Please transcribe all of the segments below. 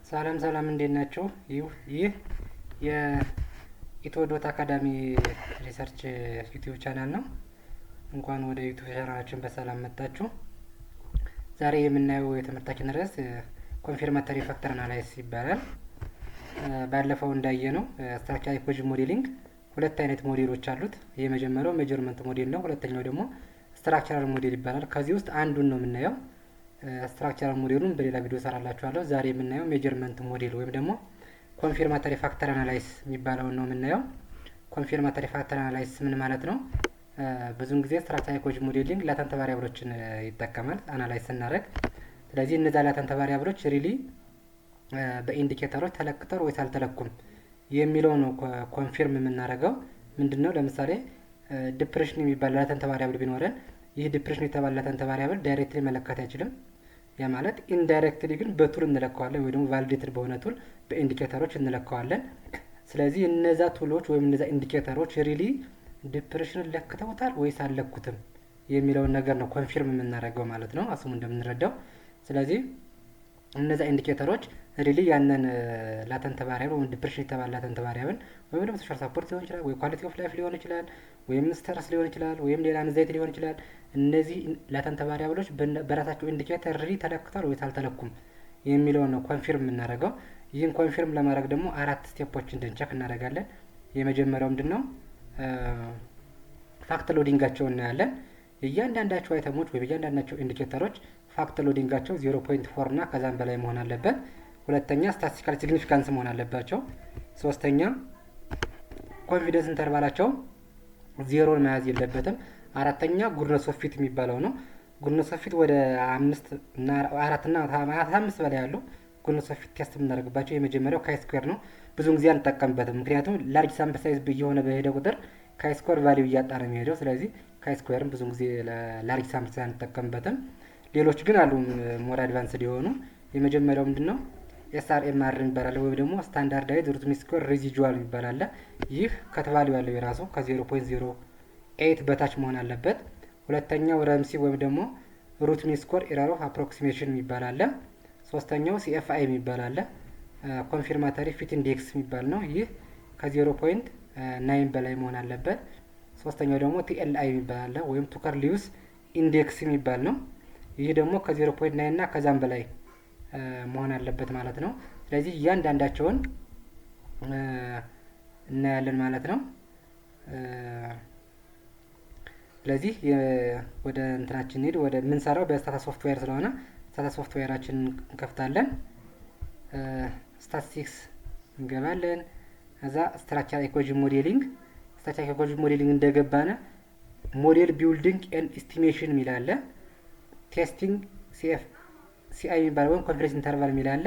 ሰላም ሰላም፣ እንዴት ናችሁ? ይህ የኢትዮ ዶት አካዳሚ research YouTube channel ነው። እንኳን ወደ YouTube ቻናላችን በሰላም መጣችሁ። ዛሬ የምናየው የትምህርታችን ርዕስ confirmatory factor analysis ይባላል። ባለፈው እንዳየነው structural equation modeling ሁለት አይነት ሞዴሎች አሉት። የመጀመሪያው measurement model ነው። ሁለተኛው ደግሞ structural model ይባላል። ከዚህ ውስጥ አንዱን ነው የምናየው። Structural ሞዴሉን በሌላ ቪዲዮ ሰራላችኋለሁ። ዛሬ የምናየው measurement model ወይም ደግሞ confirmatory factor analysis የሚባለውን ነው የምናየው። Confirmatory factor analysis ምን ማለት ነው? ብዙውን ጊዜ structural equation modeling latent variable ኦችን ይጠቀማል analyze ስናደርግ። ስለዚህ እነዛ latent variable ኦች really በ indicator ኦች ተለክተው ወይስ አልተለኩም የሚለው ነው confirm የምናደርገው። ምንድን ነው? ለምሳሌ depression የሚባል latent variable ቢኖረን ይህ depression የተባለ latent variable directly መለካት አይችልም። ያ ማለት indirectly ግን በ tool እንለካዋለን ወይ ደግሞ validated በሆነ tool በ indicator ኦች እንለካዋለን። ስለዚህ እነዛ tool ኦች ወይም እነዛ indicator ኦች really depression ን ለክተውታል ወይስ አልለኩትም የሚለውን ነገር ነው confirm የምናደርገው ማለት ነው፣ አስሙ እንደምንረዳው። ስለዚህ እነዛ indicator ኦች really ያንን latent variable ወይም depression የተባለ latent variable ወይም ደግሞ social support ሊሆን ይችላል፣ ወይ quality of life ሊሆን ይችላል፣ ወይም stress ሊሆን ይችላል፣ ወይም ሌላ anxiety ሊሆን ይችላል። እነዚህ latent variable ኦች በራሳቸው indicator really ተለክተዋል ወይስ አልተለኩም የሚለውን ነው confirm የምናደርገው። ይህን confirm ለማድረግ ደግሞ አራት step ኦችን check እናደርጋለን። የመጀመሪያው ምንድን ነው? Factor loading ኣቸው እናያለን። እያንዳንዳቸው item ኦች ወይም እያንዳንዳቸው indicator ኦች factor loading ኣቸው 0.4 እና ከዛም በላይ መሆን አለበት። ሁለተኛ statistical significance መሆን አለባቸው። ሶስተኛ confidence interval ኣቸው ዜሮን መያዝ የለበትም። አራተኛ goodness of fit የሚባለው ነው። Goodness of fit ወደ አምስት እና አራት እና አምስት በላይ ያሉ goodness of fit test የምናደርግባቸው የመጀመሪያው chi square ነው። ብዙውን ጊዜ አንጠቀምበትም፣ ምክንያቱም large sample size እየሆነ በሄደ ቁጥር chi square value እያጣ ነው የሚሄደው። ስለዚህ chi square ን ብዙውን ጊዜ ለ large sample size አንጠቀምበትም። ሌሎች ግን አሉ more advanced የሆኑ። የመጀመሪያው ምንድን ነው? SRMR የሚባል ወይም ደግሞ standardized root mean square residual የሚባል አለ። ይህ cut value ያለው የራሱ ከ0.08 በታች መሆን አለበት። ሁለተኛው RMSE ወይም ደግሞ root mean square error of approximation የሚባል አለ። ሶስተኛው CFI የሚባል አለ። Confirmatory fit index የሚባል ነው። ይህ ከ0.9 በላይ መሆን አለበት። ሶስተኛው ደግሞ TLI የሚባል አለ ወይም Tucker Lewis index የሚባል ነው። ይህ ደግሞ ከ0.9 እና ከዛም በላይ መሆን አለበት ማለት ነው። ስለዚህ እያንዳንዳቸውን እናያለን ማለት ነው። ስለዚህ ወደ እንትናችን እንሂድ። ወደ የምንሰራው በ Stata software ስለሆነ Stata software ኣችንን እንከፍታለን። ስታቲስቲክስ እንገባለን። ከዛ structure equation modeling፣ structure equation modeling እንደገባነ model building and estimation የሚል አለ። Testing CF CI የሚባል ወይም confidence interval የሚል አለ።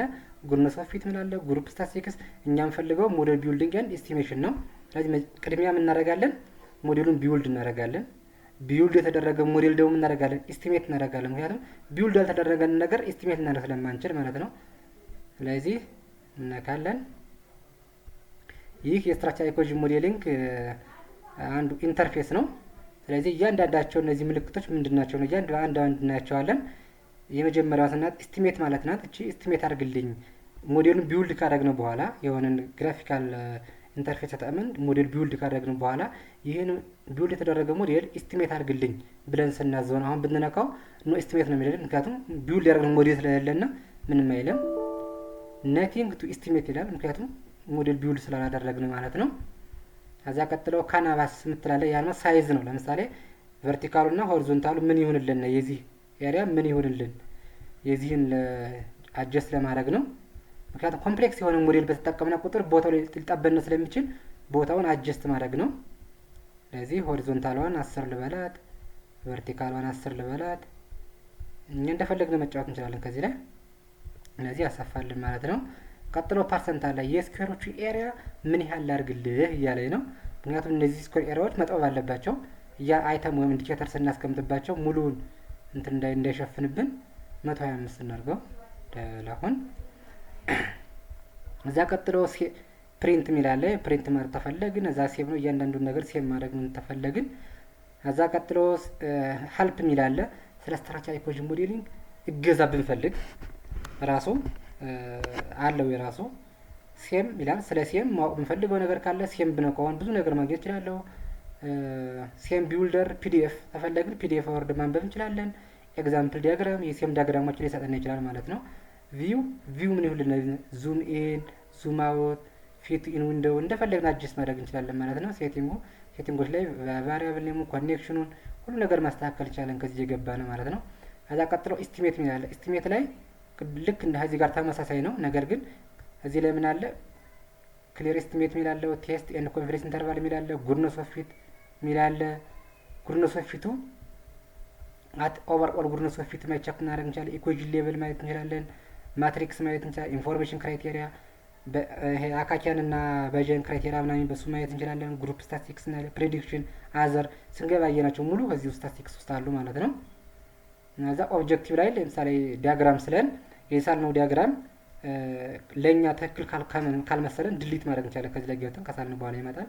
Goodness of fit ምን አለ፣ group statistics። እኛ የምንፈልገው model building and estimation ነው። ስለዚህ ቅድሚያ ምን እናደርጋለን? ሞዴሉን build እናደርጋለን። Build የተደረገ ሞዴል ደግሞ እናደርጋለን፣ estimate እናደርጋለን። ምክንያቱም build ያልተደረገን ነገር estimate እናደርግ ስለማንችል ማለት ነው። ስለዚህ እነካለን። ይህ የ structure equation modeling አንዱ interface ነው። ስለዚህ እያንዳንዳቸው እነዚህ ምልክቶች ምንድን ናቸው ነው እያንዳንዱ አንድ አንድ እናያቸዋለን። የመጀመሪያዋ ስናት estimate ማለት ናት። እቺ estimate አድርግልኝ፣ ሞዴሉን build ካደረግነው በኋላ የሆነን graphical interface ተጠቅመን model build ካደረግነው በኋላ ይህን build የተደረገ model estimate አድርግልኝ ብለን ስናዘው ነው። አሁን ብንነካው no estimate ነው የሚለን፣ ምክንያቱም build ያደረግነው ሞዴል ስለሌለና ምንም አይልም። Nothing to estimate ይላል፣ ምክንያቱም model build ስላላደረግን ማለት ነው። ከዚያ ቀጥለው canvas የምትላለ ያ size ነው። ለምሳሌ vertical ኡ እና horizontal ኡ ምን ይሁንልን፣ የዚህ area ምን ይሁንልን፣ የዚህን adjust ለማድረግ ነው። ምክንያቱም complex የሆነ ሞዴል በተጠቀምነ ቁጥር ቦታው ላይ ሊጠበን ስለሚችል ቦታውን adjust ማድረግ ነው። ስለዚህ horizontal ኧዋን 10 ልበላት፣ vertical ኧዋን 10 ልበላት። እኛ እንደፈለግን መጫወት እንችላለን ከዚህ ላይ። ስለዚህ ያሰፋልን ማለት ነው። ቀጥሎ percent አለ። የ square ኦቹ area ምን ያህል ላድርግልህ እያለኝ ነው። ምክንያቱም እነዚህ square area ዎች መጥበብ አለባቸው። ያ item ወይም indicator ስናስቀምጥባቸው ሙሉውን እንትን እንዳይሸፍንብን 125 እናድርገው ለአሁን። እዛ ቀጥሎ print የሚል አለ። Print ማድረግ ተፈለግን እዛ save ነው፣ እያንዳንዱን ነገር save ማድረግ ተፈለግን። እዛ ቀጥሎ help የሚል አለ። ስለ structure equation modeling እገዛ ብንፈልግ ራሱ አለው የራሱ። SEM ይላል። ስለ SEM ማወቅ የምፈልገው ነገር ካለ SEM ብነካው ብዙ ነገር ማግኘት እችላለሁ። SEM builder PDF ከፈለግን PDF አውርደን ማንበብ እንችላለን። Example diagram፣ የ SEM diagram ኦችን ሊሰጠን ይችላል ማለት ነው። View ምን ይሁን፣ zoom in፣ zoom out፣ fit in window እንደፈለግን adjust ማድረግ እንችላለን ማለት ነው። Setting ኦች ላይ variable name ኡ፣ connection ኑን ሁሉ ነገር ማስተካከል እንችላለን ከዚህ የገባ ነው ማለት ነው። ከዛ ቀጥሎ estimate ምን ያለ፣ estimate ላይ ልክ እንደ ከዚህ ጋር ተመሳሳይ ነው። ነገር ግን እዚህ ላይ ምን አለ? Clear estimate የሚል አለው፣ test and confidence interval የሚል አለ፣ goodness of fit የሚል አለ። Goodness of fit ኡ at overall goodness of fit ማየት check እናደርግ እንችላለን። Equation level ማየት እንችላለን። Matrix ማየት እንችላለን። Information criteria፣ ይሄ Akaike እና Bayesian criteria ምናምን በሱ ማየት እንችላለን። Group statistics እና prediction፣ other ስንገባ ያየናቸው ሙሉ ከዚህ ስታቲስቲክስ ውስጥ አሉ ማለት ነው። እዛ objective ላይ ለምሳሌ diagram ስለን የሳልነው diagram ለእኛ ትክክል ካልመሰለን delete ማድረግ እንችላለን። ከዚህ ላይ ገብተን ከሳልን በኋላ ይመጣል።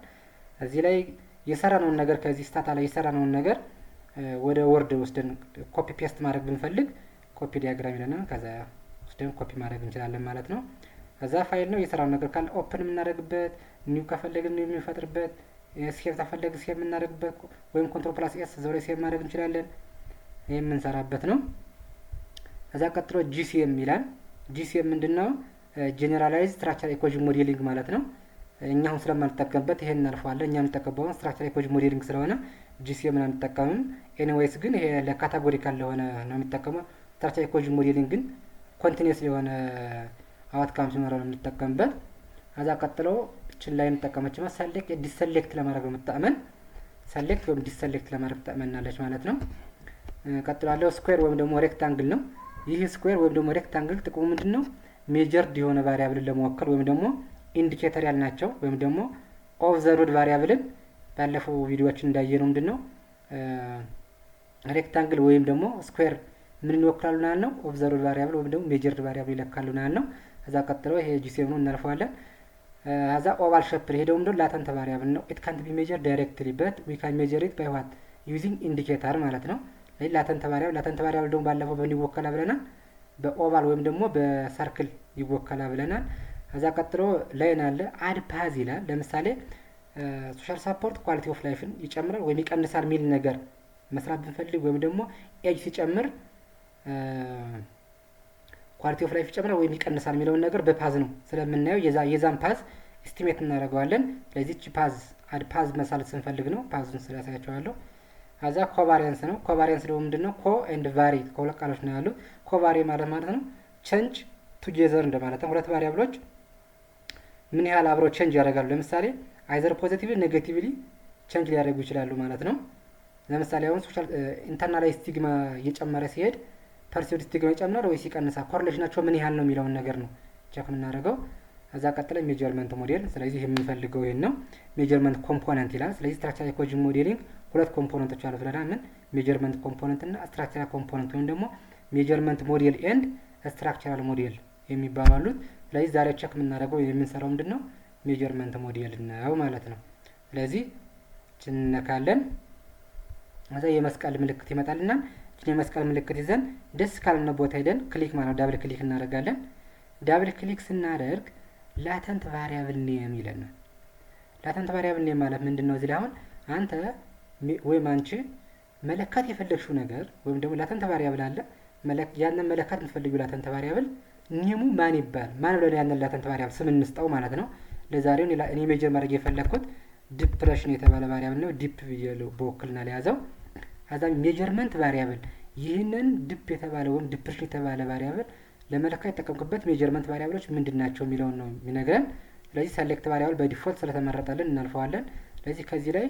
እዚህ ላይ የሰራነውን ነገር፣ ከዚህ Stata ላይ የሰራነውን ነገር ወደ Word ወስደን copy paste ማድረግ ብንፈልግ copy diagram ይለናል። ከዛ ወስደን ኮፒ ማድረግ እንችላለን ማለት ነው። ከዛ ፋይል ነው፣ የሰራነው ነገር ካለ open የምናደርግበት፣ new ከፈለግን new የምንፈጥርበት፣ save ከፈለግን save የምናደርግበት ወይም control plus S እዛው ላይ save ማድረግ እንችላለን። ይህ የምንሰራበት ነው። ከዛ ቀጥሎ GSEM ይላል። GSEM ምንድን ነው? Generalized structure equation modeling ማለት ነው። እኛ አሁን ስለማንጠቀምበት ይሄን እናልፈዋለን። እኛ የምንጠቀመው structure equation modeling ስለሆነ GSEM ን አንጠቀምም። Anyways ግን ይሄ ለ categorical ለሆነ ነው የሚጠቀመው። Structure equation modeling ግን continuous የሆነ outcome ሲኖረው ነው የምንጠቀምበት። ከዛ ቀጥሎ እችን ላይ እንጠቀመች select deselect ለማድረግ ነው የምትጠቅመን። Select ወይም deselect ለማድረግ ትጠቅመናለች ማለት ነው። ቀጥሎ ያለው square ወይም ደግሞ rectangle ነው። ይህ square ወይም ደግሞ rectangle ጥቅሙ ምንድን ነው? Measured የሆነ variable ን ለመወከል ወይም ደግሞ indicator ያልናቸው ወይም ደግሞ observed variable ን ባለፈው ቪዲዮችን እንዳየነው ምንድን ነው፣ rectangle ወይም ደግሞ square ምን ይወክላሉ ማለት ነው? Observed variable ወይም ደግሞ measured variable ይለካሉ ማለት ነው። ከዛ ቀጥሎ ይሄ GSEM ነው፣ እናልፈዋለን። ከዛ oval shape፣ ይሄ ደግሞ ላተንት ቫሪያብል ነው። ኢት ካንት ቢ ሜጀር ዳይሬክትሊ በት ዊ ካን ሜጀር ኢት ባይ ዋት? Using indicator ማለት ነው። Latent variable፣ latent variable ደግሞ ባለፈው በምን ይወከላል ብለናል? በ oval ወይም ደግሞ በ circle ይወከላል ብለናል። ከዛ ቀጥሎ line አለ፣ add path ይላል። ለምሳሌ social support quality of life ን ይጨምራል ወይም ይቀንሳል የሚል ነገር መስራት ብንፈልግ ወይም ደግሞ age ሲጨምር quality of life ይጨምራል ወይም ይቀንሳል የሚለውን ነገር በ path ነው ስለምናየው የዛን path estimate እናደርገዋለን። ስለዚህ path add path መሳል ስንፈልግ ነው። Path ኡን ስላሳያቸዋለሁ። ከዛ covariance ነው። Covariance ደግሞ ምንድን ነው? Co and vari ከሁለት ቃሎች ነው ያሉት። Covari ማለት ማለት ነው change together እንደማለት ነው። ሁለት variable ኦች ምን ያህል አብረው change ያደርጋሉ። ለምሳሌ either positively negatively change ሊያደርጉ ይችላሉ ማለት ነው። ለምሳሌ አሁን social internalized stigma እየጨመረ ሲሄድ perceived stigma ይጨምራል ወይስ ይቀንሳል፣ correlation ኣቸው ምን ያህል ነው የሚለውን ነገር ነው check የምናደርገው። ከዛ ቀጥለ measurement model። ስለዚህ የምንፈልገው ይህን ነው። Measurement component ይላል። ስለዚህ structural equation modeling ሁለት component ኦች አሉት ብለናል። ምን? Measurement component እና structural component ወይም ደግሞ measurement model and structural model የሚባሉ አሉት። ስለዚህ ዛሬ check የምናደርገው፣ የምንሰራው ምንድን ነው? Measurement model ነው ማለት ነው። ስለዚህ እንነካለን። ከዛ የመስቀል ምልክት ይመጣልናል። ይችን የመስቀል ምልክት ይዘን ደስ ካልን ቦታ ሄደን click ማለት double click እናደርጋለን። Double click ስናደርግ latent variable name ይለናል። Latent variable name ማለት ምንድን ነው? እዚህ ላይ አሁን አንተ ወይም አንቺ መለካት የፈለግሽው ነገር ወይም ደግሞ latent variable አለ። ያንን መለካት የምትፈልጊው latent variable name ኡ ማን ይባል፣ ማን ብለን ያንን latent variable ስም እንስጠው ማለት ነው። ለዛሬው እኔ measure ማድረግ የፈለግኩት depression የተባለ variable ነው። Dep ብዬ በውክልና ለያዘው። ከዛ measurement variable፣ ይህንን dep የተባለ ወይም depression የተባለ variable ለመለካት የተጠቀምኩበት measurement variable ኦች ምንድን ናቸው የሚለውን ነው የሚነግረን። ስለዚህ select variable በ default ስለተመረጠልን እናልፈዋለን። ስለዚህ ከዚህ ላይ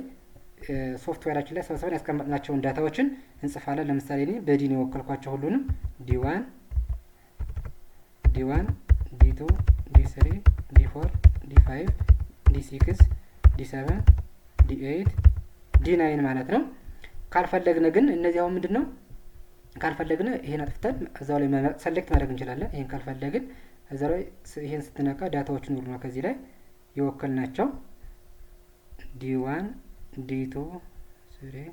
ሶፍትዌራችን ላይ ሰብስበን ያስቀመጥናቸውን data ዎችን እንጽፋለን። ለምሳሌ እኔ በ D ነው የወከልኳቸው ሁሉንም፣ D 1፣ D 1፣ D 2፣ D 3፣ D 4፣ D 5፣ D 6፣ D 7፣ D 8፣ D 9 ማለት ነው። ካልፈለግን ግን እነዚህ አሁን ምንድን ነው፣ ካልፈለግን ይሄን አጥፍተን እዛው ላይ select ማድረግ እንችላለን። ይሄን ካልፈለግን እዛው ላይ ይሄን ስትነካ data ዎችን ሁሉ ነው ከዚህ ላይ የወከልናቸው፣ D 1፣ D 2፣ 3፣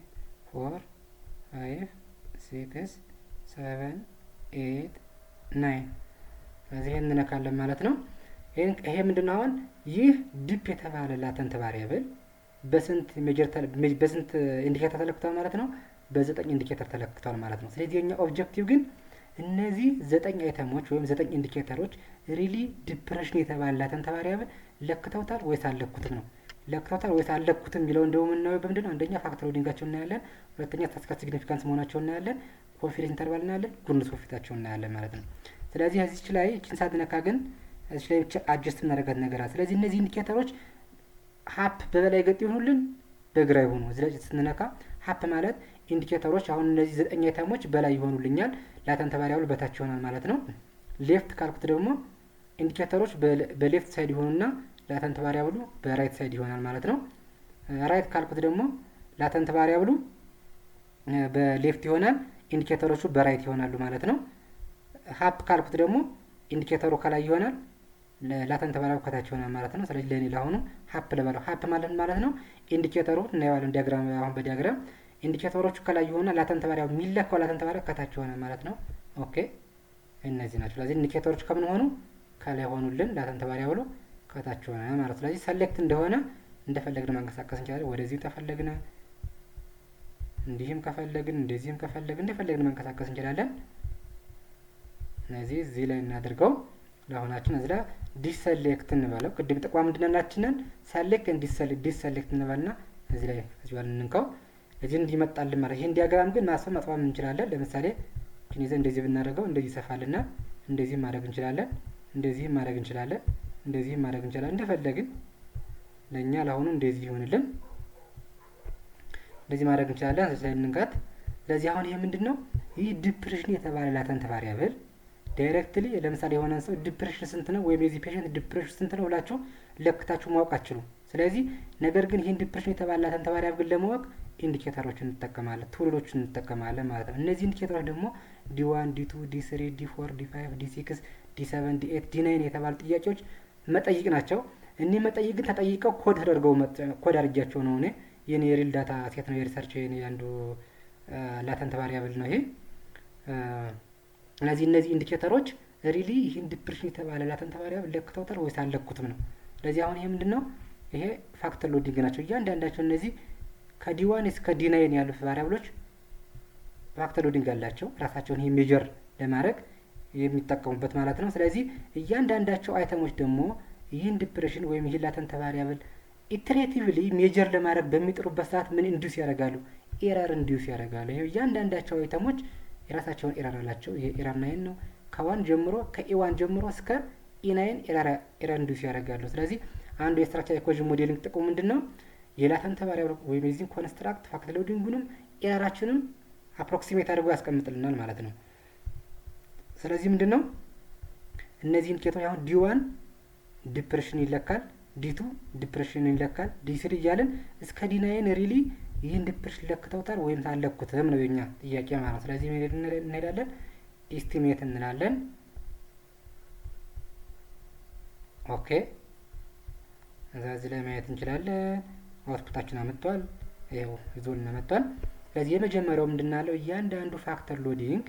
4፣ 5፣ 6፣ 7፣ 8፣ 9። ስለዚህ ይሄን እንነካለን ማለት ነው። ይሄ ምንድነው? አሁን ይህ dep የተባለ latent variable በስንት measure፣ በስንት indicator ተለክቷል ማለት ነው? በዘጠኝ indicator ተለክቷል ማለት ነው። ስለዚህ የኛ objective ግን እነዚህ ዘጠኝ item ኦች ወይም ዘጠኝ indicator ኦች really depression የተባለ latent variable ለክተውታል ወይስ አልለኩትም ነው። ለክተውታል ወይስ አልለኩትም የሚለውን ደግሞ የምናየው በምንድን ነው? አንደኛ factor loading ኣቸው እናያለን። ሁለተኛ statistical significance መሆናቸው እናያለን። Confidence interval እናያለን። Goodness of fit ኣቸው እናያለን ማለት ነው። ስለዚህ እዚች ላይ እችን ሳትነካ ግን እዚች ላይ ብቻ adjust እናደርጋት ነገር አለ። ስለዚህ እነዚህ indicator ኦች up በበላይ ገጥ ይሆኑልን በግራ ይሆኑ። እዚህ ላይ ስንነካ up ማለት indicator ኦች አሁን እነዚህ ዘጠኝ item ኦች በላይ ይሆኑልኛል፣ latent variable በታች ይሆናል ማለት ነው። Left ካልኩት ደግሞ indicator ኦች በ left side ይሆኑና latent variable ኡ በ right side ይሆናል ማለት ነው። Right ካልኩት ደግሞ latent variable ኡ በ left ይሆናል፣ indicator ኦቹ በ right ይሆናሉ ማለት ነው። Up ካልኩት ደግሞ indicator ኡ ከላይ ይሆናል፣ latent variable ከታች ይሆናል ማለት ነው። ስለዚህ ለእኔ ለአሁኑ up ልበለው። Up ማለት ማለት ነው indicator ኡ እናየዋለን diagram፣ አሁን በ diagram indicator ኦቹ ከላይ ይሆናል፣ latent variable የሚለካው latent variable ከታች ይሆናል ማለት ነው። Okay፣ እነዚህ ናቸው። ስለዚህ indicator ኦቹ ከምን ሆኑ? ከላይ ሆኑልን፣ latent variable ኡ ከታች ሆነ ማለት ነው። ስለዚህ select እንደሆነ እንደፈለግን ማንቀሳቀስ እንችላለን። ወደዚህም ከፈለግን፣ እንዲህም ከፈለግን፣ እንደዚህም ከፈለግን እንደፈለግን ማንቀሳቀስ እንችላለን። እነዚህ እዚህ ላይ እናድርገው። ለአሁናችን እዚህ ላይ deselect እንበለው። ቅድም ጥቋ ምንድነናችንን select፣ deselect እንበልና እዚህ ላይ እዚህ ላይ እንንካው። እዚህ እንዲመጣልን ማለት ይሄን diagram ግን ማስፋት ማጥፋት እንችላለን። ለምሳሌ እችን ይዘን እንደዚህ ብናደርገው እንደዚህ ይሰፋልና እንደዚህ ማድረግ እንችላለን። እንደዚህ ማድረግ እንችላለን። እንደዚህ ማድረግ እንችላለን። እንደፈለግን ለእኛ ለአሁኑ እንደዚህ ይሆንልን። እንደዚህ ማድረግ እንችላለን። እዚህ ላይ እንንካት። ስለዚህ አሁን ይሄ ምንድን ነው? ይህ depression የተባለ latent variable directly ለምሳሌ የሆነን ሰው depression ስንት ነው ወይም የዚህ patient depression ስንት ነው ብላችሁ ለክታችሁ ማወቅ አትችሉም። ስለዚህ ነገር ግን ይህን depression የተባለ latent variable ግን ለማወቅ indicator ኦችን እንጠቀማለን፣ tool ኦችን እንጠቀማለን ማለት ነው። እነዚህ indicator ኦች ደግሞ D1፣ D2፣ D3፣ D4፣ D5፣ D6፣ D7፣ D8፣ D9 የተባሉ ጥያቄዎች መጠይቅ ናቸው። እኒህ መጠይቅ ግን ተጠይቀው ኮድ ተደርገው ኮድ አድርጊያቸው ነው። እኔ የኔ የ real data set ነው፣ የ research የኔ አንዱ latent variable ነው ይሄ። ስለዚህ እነዚህ indicator ኦች really ይህን depression የተባለ latent variable ለክተውታል ወይስ አልለኩትም ነው። ስለዚህ አሁን ይሄ ምንድን ነው? ይሄ factor loading ናቸው። እያንዳንዳቸው እነዚህ ከ D1 እስከ D9 ያሉት variable ኦች factor loading አላቸው። ራሳቸውን ይሄ measure ለማድረግ የሚጠቀሙበት ማለት ነው። ስለዚህ እያንዳንዳቸው item ኦች ደግሞ ይህን depression ወይም ይህን latent variable iteratively measure ለማድረግ በሚጥሩበት ሰዓት ምን induce ያደርጋሉ? Error induce ያደርጋሉ። ይሄ እያንዳንዳቸው item ኦች የራሳቸውን error አላቸው። ይሄ error 9 ነው። ከ 1 ጀምሮ፣ ከ E1 ጀምሮ እስከ E9 error induce ያደርጋሉ። ስለዚህ አንዱ የ structure equation modeling ጥቅሙ ምንድን ነው? የ latent variable ወይም የዚህን construct factor loading ኡንም error ኣችንም approximate አድርጎ ያስቀምጥልናል ማለት ነው። ስለዚህ ምንድን ነው እነዚህ indicator ኦች አሁን D1 depression ይለካል፣ D2 depression ይለካል፣ D3 እያልን እስከ D9 really ይህን depression ለክተውታል ወይም አልለኩትም ነው የኛ ጥያቄ ማለት ነው። ስለዚህ እንሄዳለን፣ estimate እንላለን። Okay፣ እዛ እዚህ ላይ ማየት እንችላለን። Output ኣችን አመጥቷል። ይኸው ይዞልን መጥቷል። ስለዚህ የመጀመሪያው ምንድን አለው? እያንዳንዱ factor loading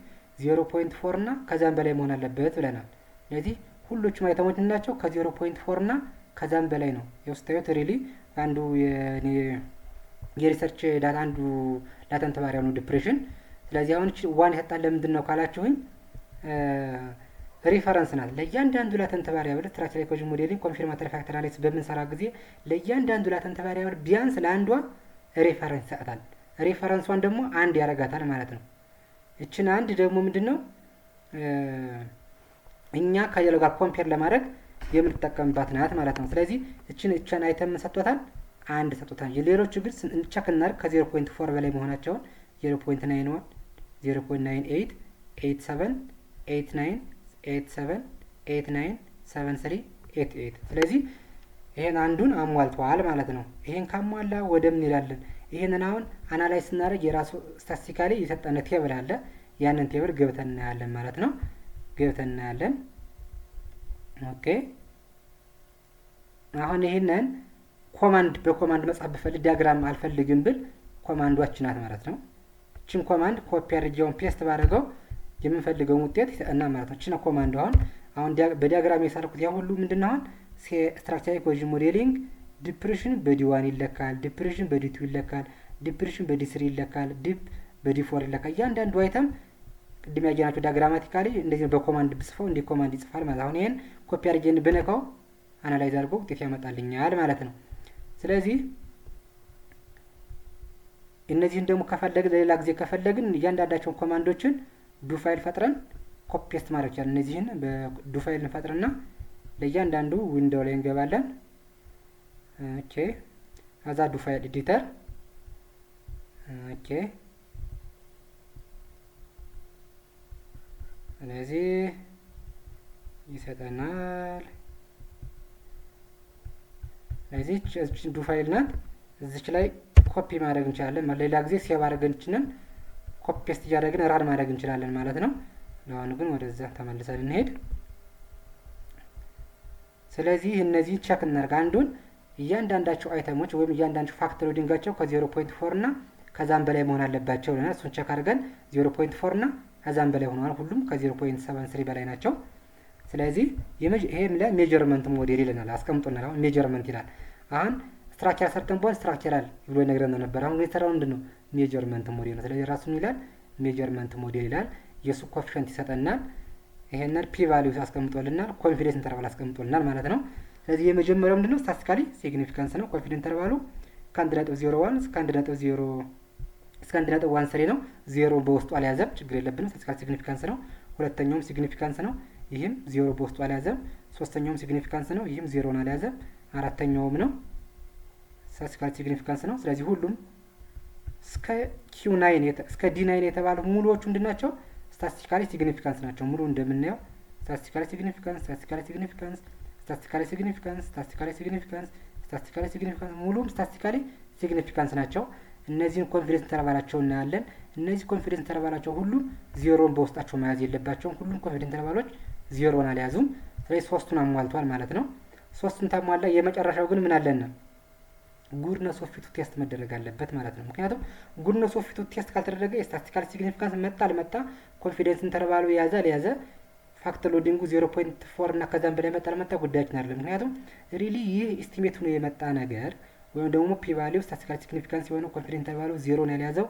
0.4 እና ከዛም በላይ መሆን አለበት ብለናል። ስለዚህ ሁሎቹም item ኦች ናቸው ከ0.4 እና ከዛም በላይ ነው። የውስታዩት really አንዱ የ research data አንዱ latent variable ነው depression። ስለዚህ አሁን 1 የሰጣን ለምንድን ነው ካላችሁኝ reference ናት። ለእያንዳንዱ latent variable structure equation modeling confirmatory factor analysis በምንሰራ ጊዜ ለእያንዳንዱ latent variable ቢያንስ ለአንዷ reference ይሰጣታል። Reference ኧን ደግሞ አንድ ያረጋታል ማለት ነው። እችን አንድ ደግሞ ምንድን ነው እኛ ከሌላው ጋር compare ለማድረግ የምንጠቀምባት ናት ማለት ነው። ስለዚህ እችን item ምን ሰጥቶታል? አንድ ሰጥቶታል። የሌሎቹ ግን check እናድርግ ከ0.4 በላይ መሆናቸውን 0.91፣ 0.98፣ 87፣ 89፣ 87፣ 89፣ 73፣ 88። ስለዚህ ይሄን አንዱን አሟልተዋል ማለት ነው። ይሄን ካሟላ ወደ ምን እንሄዳለን? ይሄንን አሁን analyze ስናደርግ የራሱ statistically የሰጠነ table አለ። ያንን table ገብተን እናያለን ማለት ነው። ገብተን እናያለን። Okay፣ አሁን ይሄንን command በ command መጻፍ ብፈልግ፣ diagram አልፈልግም ብል command ኧች ናት ማለት ነው። እችን command copy አድርጌውን paste ባደረገው የምንፈልገውን ውጤት ይሰጠናል ማለት ነው። እችን command አሁን አሁን በ diagram የሳልኩት ያ ሁሉ ምንድን ነው? አሁን structural equation modeling depression በ D1 ይለካል፣ depression በ D2 ይለካል፣ depression በ D3 ይለካል፣ dep በ D4 ይለካል። እያንዳንዱ item ቅድም ያየናቸው diagrammatically እንደዚህ በ command ብጽፈው እንዲህ command ይጽፋል ማለት። አሁን ይሄን ኮፒ አድርጌን ብነካው analyze አድርጎ ውጤት ያመጣልኛል ማለት ነው። ስለዚህ እነዚህን ደግሞ ከፈለግን፣ ለሌላ ጊዜ ከፈለግን እያንዳንዳቸውን command ኦችን do file ፈጥረን copy paste ማድረግ ይቻላል። እነዚህን በ do file እንፈጥርና ለእያንዳንዱ window ላይ እንገባለን። Okay፣ ከዛ do file editor፣ okay። ስለዚህ ይሰጠናል። ስለዚህ እዚች do file ናት። እዚች ላይ ኮፒ ማድረግ እንችላለን። ሌላ ጊዜ save አድርገን ችንን copy paste እያደረግን run ማድረግ እንችላለን ማለት ነው። ለአሁኑ ግን ወደዛ ተመልሰን እንሄድ። ስለዚህ እነዚህ check እናደርግ። አንዱን እያንዳንዳቸው item ኦች ወይም እያንዳንዱ factor loading ኣቸው ከ0.4 እና ከዛም በላይ መሆን አለባቸው ብለናል። እሱን check አድርገን 0.4 እና ከዛም በላይ ሆነዋል። ሁሉም ከ0.73 በላይ ናቸው። ስለዚህ ይሄ ለ measurement model ይለናል፣ አስቀምጦናል። አሁን measurement ይላል። አሁን structure ሰርተን በኋላ structural ብሎ ይነግረን ነበር። አሁን የሰራው ምንድን ነው? Measurement model ነው። ስለዚህ ራሱን ይላል measurement model ይላል። የእሱ coefficient ይሰጠናል። ይሄንን P value አስቀምጦልናል። Confidence interval አስቀምጦልናል ማለት ነው። ስለዚህ የመጀመሪያው ምንድነው? Statistically significance ነው። Confidence interval ኡ ከ1.01 እስከ 1.0 እስከ 1.13 ነው። ዜሮ በውስጡ አልያዘም፣ ችግር የለብንም። Statistical significance ነው። ሁለተኛውም significance ነው። ይህም ዜሮ በውስጡ አልያዘም። ሶስተኛውም significance ነው። ይህም ዜሮን አልያዘም። አራተኛውም ነው፣ statistical significance ነው። ስለዚህ ሁሉም እስከ Q9 እስከ D9 የተባሉ ሙሉዎቹ ምንድን ናቸው? Statistically significance ናቸው። ሙሉ እንደምናየው statistically significance፣ statistically significance፣ statistically significance፣ statistically significance፣ statistically significance፣ ሙሉም statistically significance ናቸው። እነዚህን confidence interval ኣቸው እናያለን። እነዚህ confidence interval ኣቸው ሁሉም ዜሮን በውስጣቸው መያዝ የለባቸውም። ሁሉም confidence interval ኦች ዜሮን አልያዙም። ስለዚህ ሶስቱን አሟልቷል ማለት ነው። ሶስቱን ታሟላ። የመጨረሻው ግን ምን አለን? Goodness of fit ኡ test መደረግ አለበት ማለት ነው። ምክንያቱም goodness of fit ኡ test ካልተደረገ የ statistical significance መጣ አልመጣ፣ confidence interval ኡ የያዘ አልያዘ፣ factor loading ኡ 0.4 እና ከዛም በላይ መጣ አልመጣ ጉዳያችን አይደለም። ምክንያቱም really ይህ estimate ሆኖ የመጣ ነገር ወይም ደግሞ P value statistical significance የሆነው፣ confidence interval ኡ ዜሮን ያልያዘው፣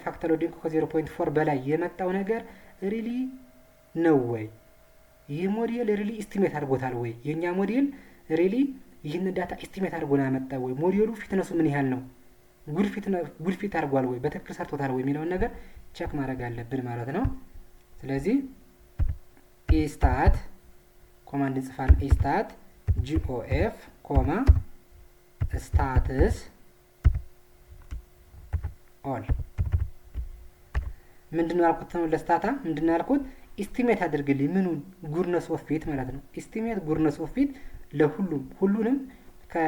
factor loading ከ0.4 በላይ የመጣው ነገር really ነው ወይ? ይህ model really estimate አድርጎታል ወይ? የእኛ model really ይህንን data estimate አድርጎ ነው ያመጣ ወይ? Model ኡ fitness ኡ ምን ያህል ነው? Good fit አድርጓል ወይ? በትክክል ሰርቶታል ወይ? የሚለውን ነገር check ማድረግ አለብን ማለት ነው። ስለዚህ estat command እንጽፋለን። Estat GOF comma stats all። ምንድን ነው ያልኩት ነው? ለ Stata ምንድን ነው ያልኩት? Estimate አድርግልኝ ምኑን? Goodness of fit ማለት ነው። Estimate goodness of fit ለሁሉም፣ ሁሉንም ከ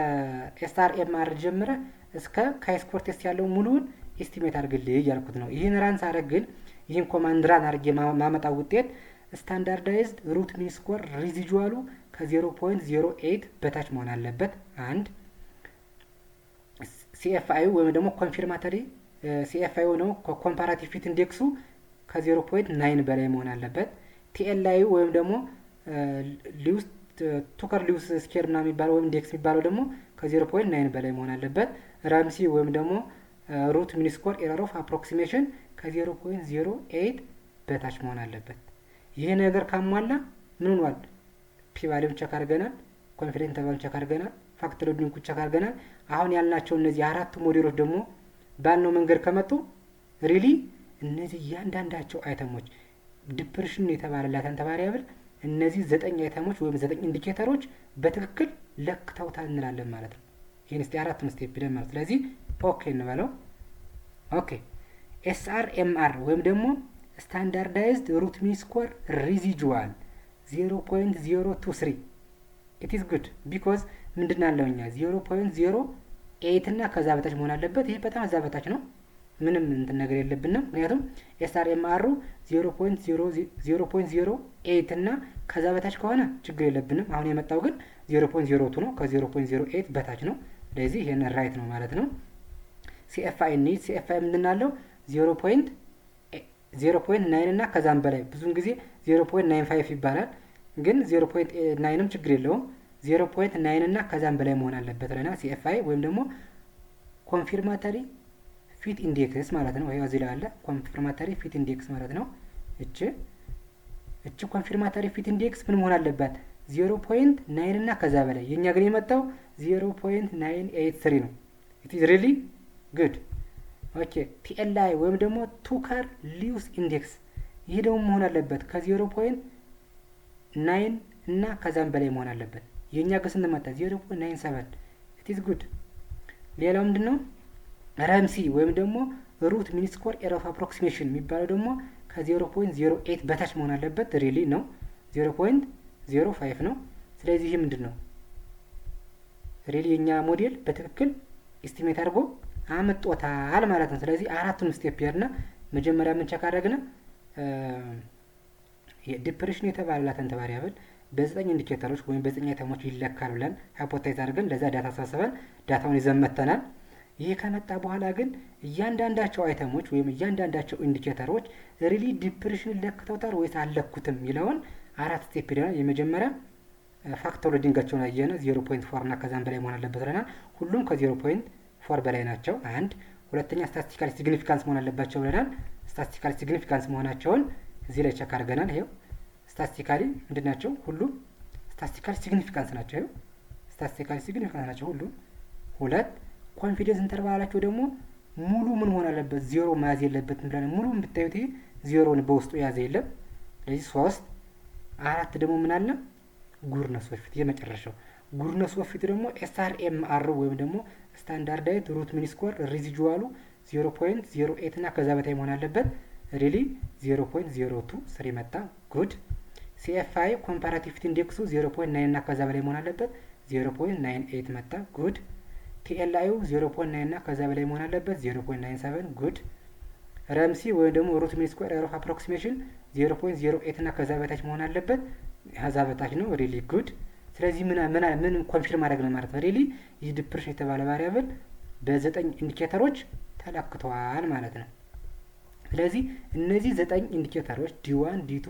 SRMR ጀምረ እስከ chi-square test ያለው ሙሉውን estimate አድርግልኝ እያልኩት ነው። ይህን run ሳረግ ግን፣ ይህን command run አድርጌ ማመጣው ውጤት standardized root mean square residual ኡ ከ0.08 በታች መሆን አለበት። አንድ CFI ወይም ደግሞ confirmatory CFI ነው፣ comparative fit index ኡ ከ0.9 በላይ መሆን አለበት። TLI ወይም ደግሞ Lewis Tucker Lewis square ና የሚባለው ወይም index የሚባለው ደግሞ ከ0.9 በላይ መሆን አለበት። RMSE ወይም ደግሞ root mean square error of approximation ከ0.08 በታች መሆን አለበት። ይህ ነገር ካሟላ ምን ሆኗል? P value ን check አድርገናል። Confidence interval ኡን check አድርገናል። Factor loading check አድርገናል። አሁን ያልናቸው እነዚህ አራቱ ሞዴሎች ደግሞ ባልነው መንገድ ከመጡ really እነዚህ እያንዳንዳቸው item ኦች depression የተባለ latent variable እነዚህ ዘጠኝ item ኦች ወይም ዘጠኝ indicator ኦች በትክክል ለክተውታል እንላለን ማለት ነው። ይህን እስቲ አራቱን step ብለን ማለት፣ ስለዚህ okay እንበለው። Okay፣ SRMR ወይም ደግሞ standardized root mean square residual 0.023፣ it is good because ምንድን አለው እኛ 0.08 እና ከዛ በታች መሆን አለበት። ይህ በጣም እዛ በታች ነው። ምንም እንትን ነገር የለብንም። ምክንያቱም SRMR ኡ 0.08 እና ከዛ በታች ከሆነ ችግር የለብንም። አሁን የመጣው ግን 0.02 ነው፣ ከ0.08 በታች ነው። ስለዚህ ይሄን right ነው ማለት ነው። CFI ኒ CFI ምንድን አለው? 0.9 እና ከዛም በላይ፣ ብዙውን ጊዜ 0.95 ይባላል። ግን 0.9ም ችግር የለውም። 0.9 እና ከዛም በላይ መሆን አለበት ብለናል። CFI ወይም ደግሞ confirmatory fit index ማለት ነው። ይሄው እዚህ ላይ አለ፣ confirmatory fit index ማለት ነው። እቺ confirmatory fit index ምን መሆን አለባት? 0.9 እና ከዛ በላይ። የእኛ ግን የመጣው 0.983 ነው። It is really good። Okay፣ TLI ወይም ደግሞ Tucker Lewis index፣ ይህ ደግሞ መሆን አለበት ከ0.9 እና ከዛም በላይ መሆን አለበት። የእኛ ግን ስንት መጣ? 0.97። It is good። ሌላው ምንድን ነው? RMSE ወይም ደግሞ root mean square error of approximation የሚባለው ደግሞ ከ0.08 በታች መሆን አለበት። Really ነው፣ 0.05 ነው። ስለዚህ ይህ ምንድን ነው? Really የእኛ ሞዴል በትክክል estimate አድርጎ አምጦታል ማለት ነው። ስለዚህ አራቱን step ሄድና መጀመሪያ ምን check አደረግን? Depression የተባለ latent variable በዘጠኝ indicator ኦች ወይም በዘጠኝ item ኦች ይለካል ብለን hypothesize አድርገን ለዛ data ሰብስበን data ውን ይዘን መጥተናል። ይህ ከመጣ በኋላ ግን እያንዳንዳቸው item ኦች ወይም እያንዳንዳቸው indicator ኦች really depression ለክተውታል ወይስ አልለኩትም የሚለውን አራት step ሄደናል። የመጀመሪያ factor loading ኣቸውን አየነ፣ 0.4 እና ከዛም በላይ መሆን አለበት ብለናል። ሁሉም ከ0.4 በላይ ናቸው። አንድ። ሁለተኛ statistical significance መሆን አለባቸው ብለናል። Statistical significance መሆናቸውን እዚህ ላይ check አድርገናል። ይሄው statistically ምንድን ናቸው? ሁሉም statistical significance ናቸው። ይኸው statistical significance ናቸው ሁሉም። ሁለት፣ confidence interval ኣቸው ደግሞ ሙሉ ምን መሆን አለበት? ዜሮ መያዝ የለበትም ብለን ሙሉ ብታዩት ይሄ ዜሮን በውስጡ የያዘ የለም። ስለዚህ ሶስት። አራት ደግሞ ምን አለ? Goodness of fit፣ የመጨረሻው goodness of fit ደግሞ SRMR ወይም ደግሞ standardized root mean square residual ኡ 0.08 እና ከዛ በታይ መሆን አለበት። Really 0.023 መጣ። Good። CFI comparative fit index ኡ 0.9 እና ከዛ በላይ መሆን አለበት። 0.98 መጣ። Good። TLI ዩ 0.9 እና ከዛ በላይ መሆን አለበት። 0.97። Good። RMSE ወይም ደግሞ root mean square error of approximation 0.08 እና ከዛ በታች መሆን አለበት። ከዛ በታች ነው። Really good። ስለዚህ ምን ምን ምን confirm ማድረግ ነው ማለት ነው? Really ይህ depression የተባለ variable በዘጠኝ indicator ኦች ተለክተዋል ማለት ነው። ስለዚህ እነዚህ ዘጠኝ indicator ኦች D1፣ D2፣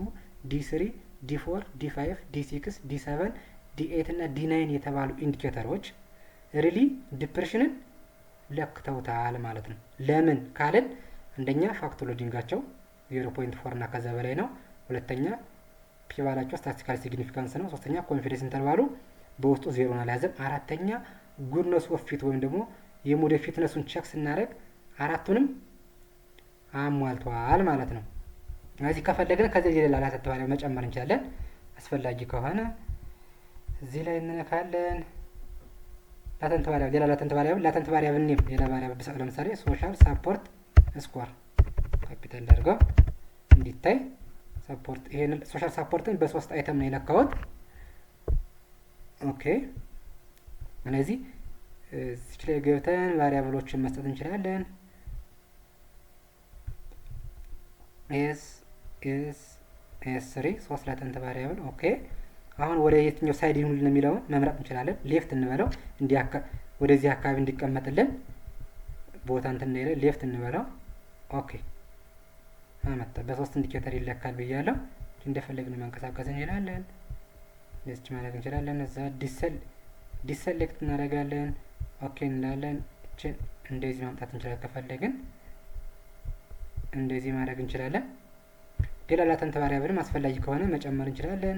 D3፣ D4፣ D5፣ D6፣ D7፣ D8 እና D9 የተባሉ indicator ኦች really depression ን ለክተውታል ማለት ነው። ለምን ካልን አንደኛ factor loading ኣቸው 0.4 እና ከዛ በላይ ነው። ሁለተኛ P value ኣቸው statistical significance ነው። ሶስተኛ confidence interval ኡ በውስጡ ዜሮን አልያዘም። አራተኛ goodness of fit ወይም ደግሞ የ model fitness ኡን check ስናደርግ አራቱንም አሟልተዋል ማለት ነው። እዚህ ከፈለግን ከዚህ ሌላ latent variable መጨመር እንችላለን። አስፈላጊ ከሆነ እዚህ ላይ እንነካለን። Latent variable፣ ሌላ latent variable፣ latent variable name፣ ሌላ variable ብሰጥ ለምሳሌ social support score፣ capital አድርገው እንዲታይ support። ይሄን social support ን በሶስት item ነው የለካሁት። Okay፣ ስለዚህ እዚች ላይ ገብተን variable ኦችን መስጠት እንችላለን። S S S 3፣ ሶስት latent variable። Okay፣ አሁን ወደ የትኛው side ይሁንልን የሚለውን መምረጥ እንችላለን። Left እንበለው፣ እንዲህ ወደዚህ አካባቢ እንዲቀመጥልን ቦታ እንትን እንዳይለ left እንበለው። Okay፣ አመጣ። በሶስት indicator ይለካል ብያለሁ። እንደፈለግን መንቀሳቀስ እንችላለን። እንደዚህ ማድረግ እንችላለን። እዛ deselect እናደርጋለን። Okay እንላለን። እችን እንደዚህ ማምጣት እንችላለን። ከፈለግን እንደዚህ ማድረግ እንችላለን። ሌላ latent variable ም አስፈላጊ ከሆነ መጨመር እንችላለን።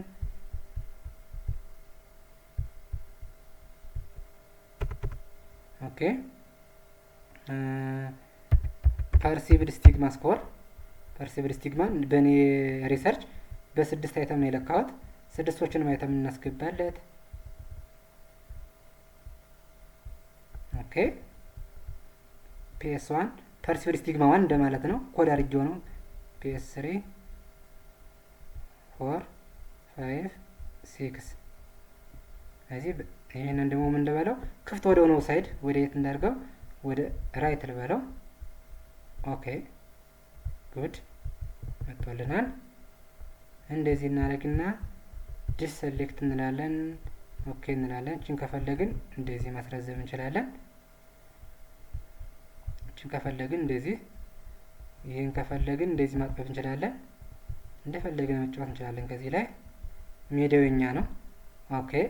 Okay፣ perceived stigma score። Perceived stigma ን በእኔ research በስድስት item ነው የለካሁት። ስድስቶችንም item እናስገባለት። Okay፣ PS 1 perceived stigma 1 እንደማለት ነው። ኮድ አድርጌው ነው። PS 3, 4, 5, 6። ስለዚህ ይህንን ደግሞ ምን ልበለው? ክፍት ወደ ሆነው side ወደ የት እንዳድርገው? ወደ right ልበለው። Okay, good፣ መጥቶልናል። እንደዚህ እናደርግና deselect እንላለን። Okay እንላለን። እችን ከፈለግን እንደዚህ ማስረዘም እንችላለን። እችን ከፈለግን እንደዚህ፣ ይህን ከፈለግን እንደዚህ ማጥበብ እንችላለን። እንደፈለግን መጫወት እንችላለን። ከዚህ ላይ ሜዳው የኛ ነው። Okay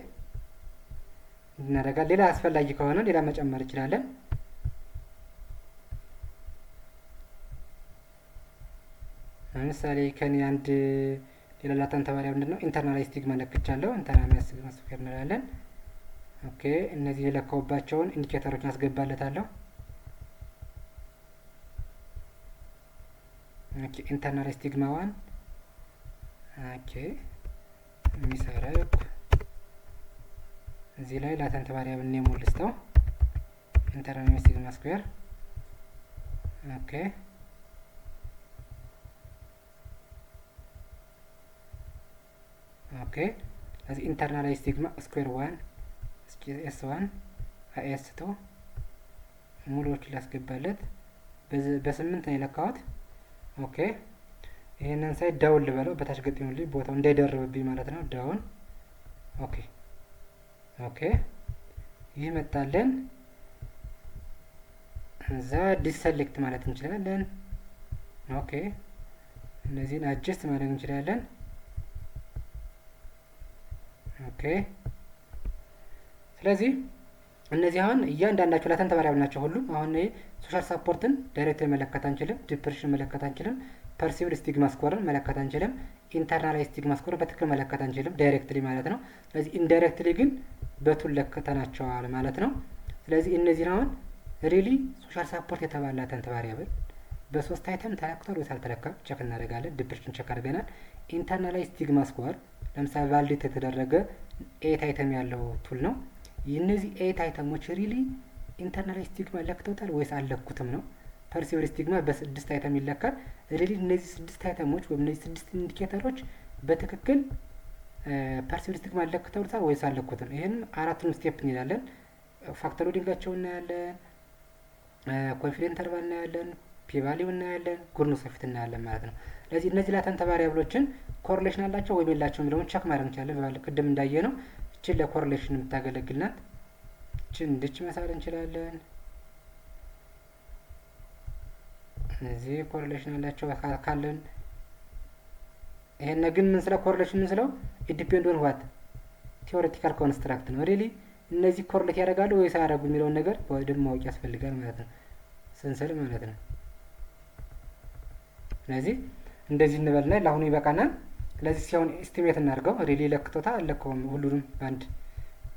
እናደርጋለን። ሌላ አስፈላጊ ከሆነ ሌላ መጨመር እንችላለን። ለምሳሌ ከኔ አንድ ሌላ latent variable ምንድን ነው? Internalized stigma ለክቻለሁ። Internalized stigma square እንላለን። Okay እነዚህ የለካውባቸውን indicator ኦችን አስገባለታለሁ። Okay internalized stigma one, okay የሚሰረኩ እዚህ ላይ latent variable name ልስጠው። Internalized stigma square, okay. ስለዚህ internalized stigma square one, S one, S two ሙሉዎችን ላስገባለት። በስምንት ነው የለካሁት። Okay ይሄንን side down ልበለው፣ በታች ገጥሙልኝ ቦታው እንዳይደርብብኝ ማለት ነው። Down, okay ይህ መጣለን። እዛ deselect ማለት እንችላለን። Okay እነዚህን adjust ማድረግ እንችላለን። Okay ስለዚህ እነዚህ አሁን እያንዳንዳቸው latent variable ናቸው ሁሉም። አሁን ይሄ social support ን direct መለካት አንችልም፣ depression መለካት አንችልም፣ perceived stigma score ን መለካት አንችልም፣ internalized stigma score ን በትክክል መለካት አንችልም directly ማለት ነው። ስለዚህ indirectly ግን በ tool ለክተናቸዋል ማለት ነው። ስለዚህ እነዚህን አሁን really social support የተባለ latent variable በሶስት item ተለክቷል ወይስ አልተለካም check እናደርጋለን። Depression check አድርገናል። Internalized stigma score ለምሳሌ validate የተደረገ eight item ያለው tool ነው። እነዚህ eight item ኦች really internalized stigma ለክተውታል ወይስ አልለኩትም ነው። Perceived stigma በስድስት item ይለካል። Really እነዚህ ስድስት item ኦች ወይም እነዚህ ስድስት indicator ኦች በትክክል perceived stigma ለክተውታል ወይስ አልለኩትም? ይህንም አራቱንም step እንላለን። Factor loading ኣቸው እናያለን፣ confidence interval እናያለን፣ P value እናያለን፣ goodness of fit እናያለን ማለት ነው። ስለዚህ እነዚህ latent variable ኦችን correlation አላቸው ወይም የላቸው የሚለውን check ማድረግ እንችላለን። ቅድም እንዳየነው እችን ለ correlation የምታገለግል ናት። እችን እንድች መሳል እንችላለን። እዚህ correlation አላቸው ካለን ይሄን ግን ምን ስለ correlation ምን ስለው depend on what theoretical construct ነው። Really እነዚህ correlate ያደርጋሉ ወይስ አያደርጉ የሚለውን ነገር በደንብ ማወቅ ያስፈልጋል ማለት ነው፣ ስንስል ማለት ነው። ስለዚህ እንደዚህ እንበልና ለአሁኑ ይበቃናል። ስለዚህ ሲሆን estimate እናድርገው። Really ለክቶታ አለከውም ሁሉንም በአንድ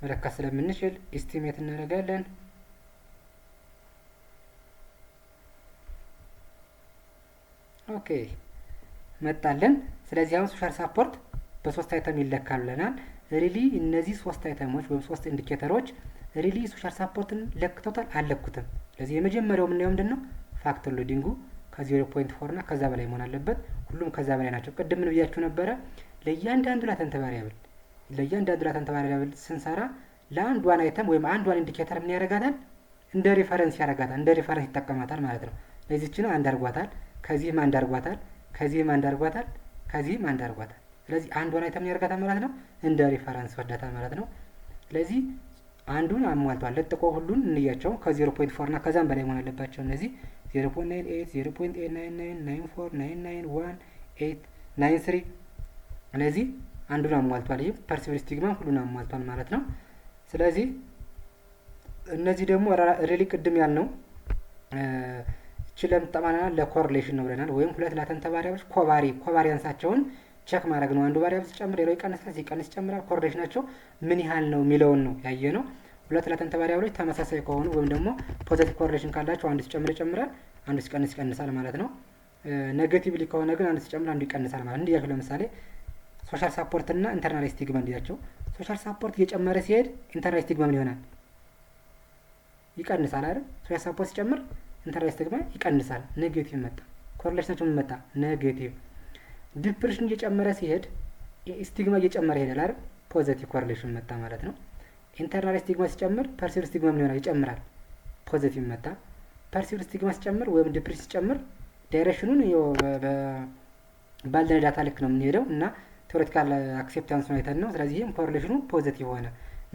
መለካት ስለምንችል estimate እናደርጋለን። Okay መጣለን። ስለዚህ አሁን social support በሶስት item ይለካል ብለናል። Really እነዚህ ሶስት item ኦች ወይም ሶስት indicator ኦች really social support ን ለክተውታል አልለኩትም? ስለዚህ የመጀመሪያው የምናየው ምንድን ነው? Factor loading ኡ ከ0.4 እና ከዛ በላይ መሆን አለበት። ሁሉም ከዛ በላይ ናቸው። ቅድም ምን ብያችሁ ነበረ? ለእያንዳንዱ latent variable ስንሰራ ለአንዷን item ወይም አንዷን indicator ምን ያደርጋታል? እንደ reference ያደርጋታል። እንደ reference ይጠቀማታል ማለት ነው። ለዚችን አንድ አድርጓታል፣ ከዚህም አንድ አድርጓታል፣ ከዚህም አንድ አድርጓታል፣ ከዚህም አንድ አድርጓታል። ስለዚህ አንዷን item ምን ያደርጋታል ማለት ነው? እንደ reference ወስዳታል ማለት ነው። ስለዚህ አንዱን አሟልቷል። ለጥቆ ሁሉን እንያቸው ከ0.4 እና ከዛም በላይ መሆን አለባቸው። እነዚህ 0.98፣ 0.899፣ 94፣ 99፣ 1፣ 8፣ 93 እነዚህ አንዱን አሟልቷል። ይህ perceived stigma ሁሉን አሟልቷል ማለት ነው። ስለዚህ እነዚህ ደግሞ really ቅድም ያልነው እቺ ለምትጠማና ለ correlation ነው ብለናል። ወይም ሁለት latent variable ኦች covariance ኣቸውን check ማድረግ ነው። አንዱ variable ሲጨምር ሌላው ይቀንሳል፣ ሲቀንስ ይጨምራል። Correlation ኣቸው ምን ያህል ነው የሚለውን ነው ያየነው። ሁለት latent variable ኦች ተመሳሳይ ከሆኑ ወይም ደግሞ positive correlation ካላቸው አንዱ ሲጨምር ይጨምራል፣ አንዱ ሲቀንስ ይቀንሳል ማለት ነው። Negatively ከሆነ ግን አንዱ ሲጨምር አንዱ ይቀንሳል ማለት ነው። እንዲያቸው ለምሳሌ social support እና internalized stigma እንዲያቸው social support እየጨመረ ሲሄድ internalized stigma ምን ይሆናል? ይቀንሳል አይደል? Social support ሲጨምር internalized stigma ይቀንሳል። Negative መጣ። Correlation ኣቸው ምን መጣ? Negative። Depression እየጨመረ ሲሄድ stigma እየጨመረ ይሄዳል አይደል? Positive correlation መጣ ማለት ነው። Internalized stigma ሲጨምር perceived stigma ምን ይሆናል? ይጨምራል። Positive መጣ። Perceived stigma ሲጨምር ወይም depression ሲጨምር direction ኑን ባለን data ልክ ነው የምንሄደው እና theoretical acceptance ኡን አይተን ነው። ስለዚህ ይህም correlation ኑ positive ሆነ።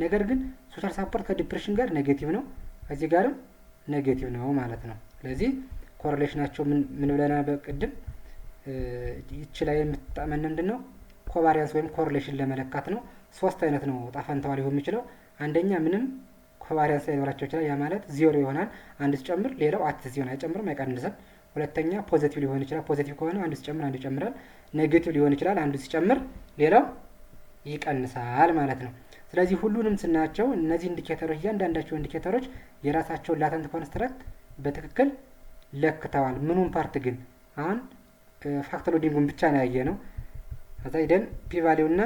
ነገር ግን social support ከ depression ጋር negative ነው፣ ከዚህ ጋርም negative ነው ማለት ነው። ስለዚህ correlation ኣቸው ምን ብለናል በቅድም? ይቺ ላይ የምትጠመን ምንድን ነው? Covariance ወይም correlation ለመለካት ነው። ሶስት አይነት ነው እጣፈንታዋ ሊሆን የሚችለው። አንደኛ ምንም covariance ላይኖራቸው ይችላል። ያ ማለት ዜሮ ይሆናል። አንድ ሲጨምር ሌላው at ሲሆን አይጨምርም፣ አይቀንስም። ሁለተኛ positive ሊሆን ይችላል። Positive ከሆነ አንዱ ሲጨምር አንዱ ይጨምራል። Negative ሊሆን ይችላል። አንዱ ሲጨምር ሌላው ይቀንሳል ማለት ነው። ስለዚህ ሁሉንም ስናያቸው እነዚህ indicator ኦች፣ እያንዳንዳቸው indicator ኦች የራሳቸውን latent construct በትክክል ለክተዋል። ምኑን part ግን? አሁን factor loading ኡን ብቻ ነው ያየነው። ከዛ ሂደን P value እና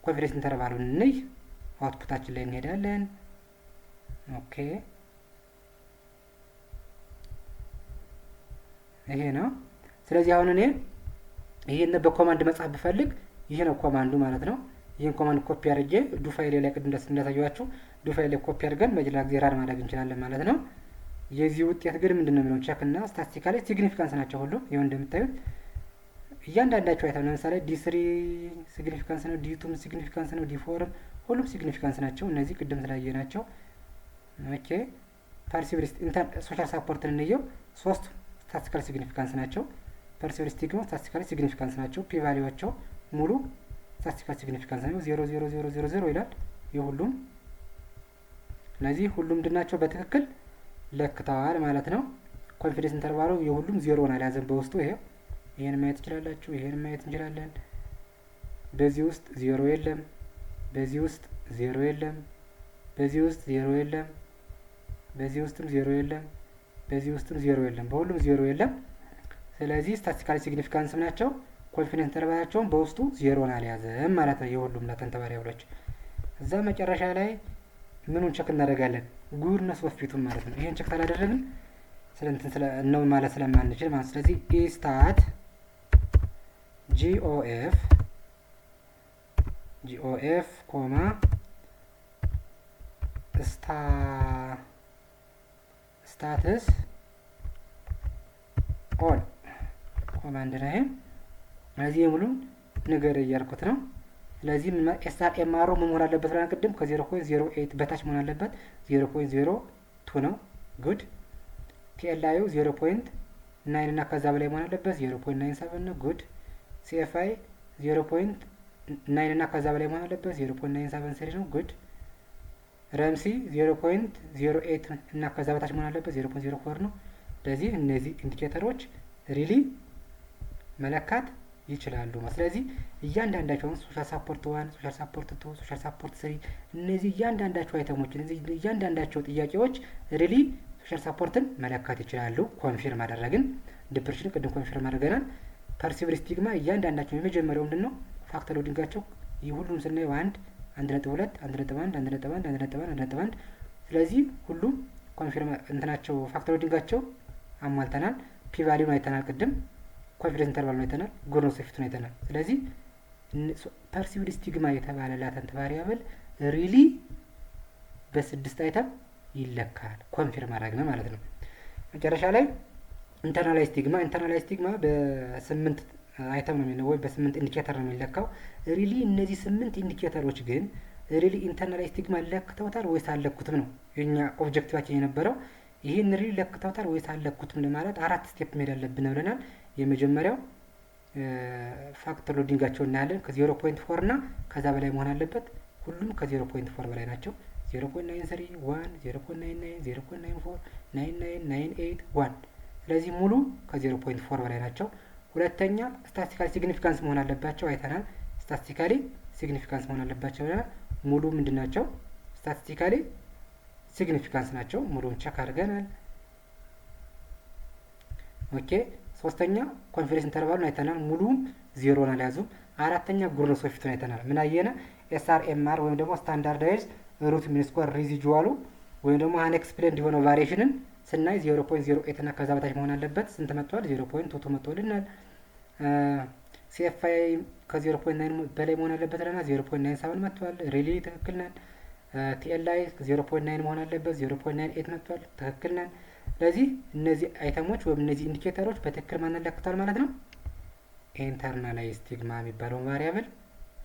confidence interval ኡን እንይ። Output ኣችን ላይ እንሄዳለን። Okay፣ ይሄ ነው። ስለዚህ አሁን እኔ ይሄን በ command መጻፍ ብፈልግ ይሄ ነው command ኡ ማለት ነው። ይህን command copy አድርጌ do file ላይ፣ ቅድም እንዳሳየኋችሁ do file ላይ ኮፒ አድርገን በሌላ ጊዜ run ማድረግ እንችላለን ማለት ነው። የዚህ ውጤት ግን ምንድን ነው የሚለውን check እና statistically significance ናቸው ሁሉም። ይኸው እንደምታዩት እያንዳንዳቸው አይተም ለምሳሌ D3 significance ነው፣ D2 ም significance ነው፣ D4 ም ሁሉም significance ናቸው። እነዚህ ቅድም ስላየ ናቸው። Okay፣ perceived social support ን እንየው። ሶስቱ statistical significance ናቸው። Perceived stigma statistically significance ናቸው። P value ዋቸው ሙሉ statistical significance ነው። 0.0000 ይላል የሁሉም። እነዚህ ሁሉም ምንድናቸው? በትክክል ለክተዋል ማለት ነው። Confidence interval ኡ የሁሉም ዜሮን አልያዘም በውስጡ። ይሄው ይሄን ማየት ትችላላችሁ። ይሄን ማየት እንችላለን። በዚህ ውስጥ ዜሮ የለም። በዚህ ውስጥ ዜሮ የለም። በዚህ ውስጥ ዜሮ የለም። በዚህ ውስጥም ዜሮ የለም። በዚህ ውስጥም ዜሮ የለም። በሁሉም ዜሮ የለም። ስለዚህ statistically significance ም ናቸው። Confidence interval ኣቸውን በውስጡ ዜሮን አልያዘም ማለት ነው። የሁሉም latent variable ኦች እዛ መጨረሻ ላይ ምኑን check እናደርጋለን? Goodness of fit ኡን ማለት ነው። ይሄን check ካላደረግን ስለ እንትን ስለ ነው ማለት ስለማንችል ማለት። ስለዚህ estat GOF GOF comma stats all command ነው ይሄ። ስለዚህ የሙሉን ንገር እያልኩት ነው። ስለዚህ SRMR ኡ ምን መሆን አለበት ብለን ቅድም? ከ0.08 በታች መሆን አለበት። 0.02 ነው። Good። TLI ዩ 0.9 እና ከዛ በላይ መሆን አለበት። 0.97 ነው። Good። CFI 0.9 እና ከዛ በላይ መሆን አለበት። 0.973 ነው። Good። RMSE 0.08 እና ከዛ በታች መሆን አለበት። 0.04 ነው። ስለዚህ እነዚህ indicator ኦች really መለካት ይችላሉ። ስለዚህ እያንዳንዳቸውን social support 1፣ social support 2፣ social support 3፣ እነዚህ እያንዳንዳቸው item ኦች፣ እነዚህ እያንዳንዳቸው ጥያቄዎች really social support ን መለካት ይችላሉ። Confirm አደረግን። Depression ቅድም confirm አድርገናል። Perceived stigma እያንዳንዳቸው የመጀመሪያው ምንድን ነው? Factor loading ኣቸው ይህ ሁሉም ስናየው 1፣ 1.2፣ 1.1፣ 1.1፣ 1.1፣ 1.1። ስለዚህ ሁሉም confirm እንትናቸው factor loading ኣቸው አሟልተናል። P value ን አይተናል ቅድም፣ confidence interval ኡን አይተናል፣ goodness of fit ኡን አይተናል። ስለዚህ perceived stigma የተባለ latent variable really በስድስት item ይለካል። Confirm አደረግን ማለት ነው። መጨረሻ ላይ internalized stigma። Internalized stigma በስምንት item ነው ወይ በስምንት indicator ነው የሚለካው። Really እነዚህ ስምንት indicator ኦች ግን really internalized stigma ለክተውታል ወይስ አልለኩትም ነው የኛ objective ኣችን የነበረው። ይህን really ለክተውታል ወይስ አልለኩትም ለማለት አራት step መሄድ አለብን ብለናል። የመጀመሪያው factor loading ኣቸው እናያለን። ከ0.4 እና ከዛ በላይ መሆን አለበት። ሁሉም ከ0.4 በላይ ናቸው። 0.93፣ 1፣ 0.99፣ 0.94፣ 99፣ 98፣ 1። ስለዚህ ሙሉ ከ0.4 በላይ ናቸው። ሁለተኛ statistically significance መሆን አለባቸው አይተናል። Statistically significance መሆን አለባቸው ብለናል። ሙሉ ምንድን ናቸው? Statistically significance ናቸው። ሙሉን check አድርገናል። Okay፣ ሶስተኛ confidence interval ኡን አይተናል። ሙሉም ዜሮን አልያዙም። አራተኛ goodness of fit ኡን አይተናል። ምን አየነ? SRMR ወይም ደግሞ standardized root mean square residual ኡ ወይም ደግሞ unexplained የሆነው variation ን ስናይ 0.08 እና ከዛ በታች መሆን አለበት። ስንት መጥቷል? 0.22 መጥቶልናል። CFI ከ0.9 በላይ መሆን አለበት ለና 0.97 መጥቷል። Really ትክክል ነን። TLI 0.9 መሆን አለበት፣ 0.98 መጥቷል። ትክክል ነን። ስለዚህ እነዚህ item ኦች ወይም እነዚህ indicator ኦች በትክክል ማንን ለክተዋል ማለት ነው? Internalized stigma የሚባለውን variable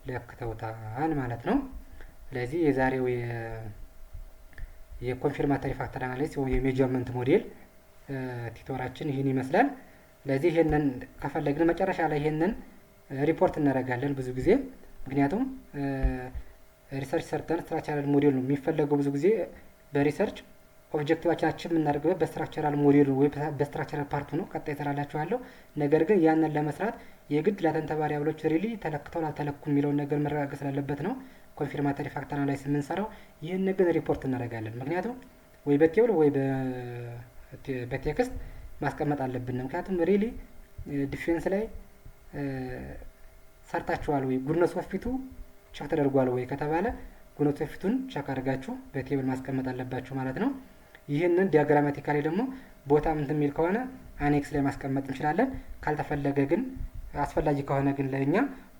ለክተውታል ማለት ነው። ስለዚህ የዛሬው የ confirmatory factor analysis ወይም የ measurement model tutorial ኣችን ይህን ይመስላል። ስለዚህ ይህንን ከፈለግን መጨረሻ ላይ ይህንን ሪፖርት እናደርጋለን ብዙ ጊዜ፣ ምክንያቱም research ሰርተን structural model ነው የሚፈለገው። ብዙ ጊዜ በ research objective ኣችን የምናደርግበት በ structural model ኡ ወይ በ structural part ኡ ነው። ቀጣይ እሰራላችኋለሁ። ነገር ግን ያንን ለመስራት የግድ latent variable ኦች really ተለክተዋል አልተለኩም የሚለውን ነገር መረጋገጥ ስላለበት ነው confirmatory factor analysis የምንሰራው። ይህን ግን ሪፖርት እናደርጋለን። ምክንያቱም ወይ በ table ወይ በ text ማስቀመጥ አለብን። ምክንያቱም really defense ላይ ሰርታችኋል ወይ፣ goodness of fit ኡ check ተደርጓል ወይ ከተባለ goodness of fit ኡን check አድርጋችሁ በ table ማስቀመጥ አለባችሁ ማለት ነው። ይህንን diagrammatically ደግሞ ቦታ እንትን የሚል ከሆነ annex ላይ ማስቀመጥ እንችላለን። ካልተፈለገ ግን፣ አስፈላጊ ከሆነ ግን ለእኛ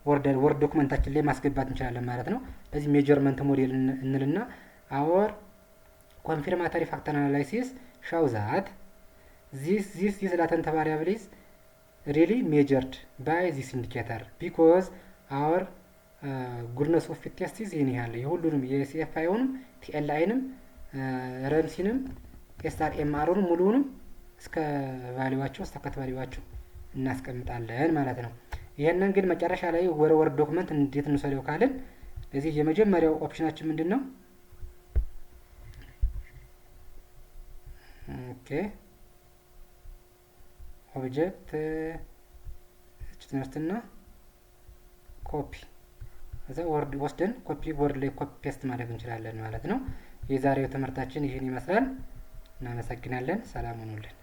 Word document ኣችን ላይ ማስገባት እንችላለን ማለት ነው። ለዚህ measurement model እንልና our confirmatory factor analysis show that this latent variable is really measured by this indicator because our goodness of fit test ይህን ያህል፣ የሁሉንም የሲኤፍአይውንም ቲኤልአይንም ረምሲንም ኤስአርኤምአሩንም ሙሉውንም እስከ value ዋቸው፣ እስከ cut value ዋቸው እናስቀምጣለን ማለት ነው። ይህንን ግን መጨረሻ ላይ ወደ Word document እንዴት እንውሰደው ካልን ለዚህ የመጀመሪያው option ኣችን ምንድን ነው? Okay፣ object ትምህርትና ኮፒ፣ እዛ Word ወስደን copy Word ላይ copy paste ማድረግ እንችላለን ማለት ነው። የዛሬው ትምህርታችን ይህን ይመስላል። እናመሰግናለን። ሰላም ሁኑልን።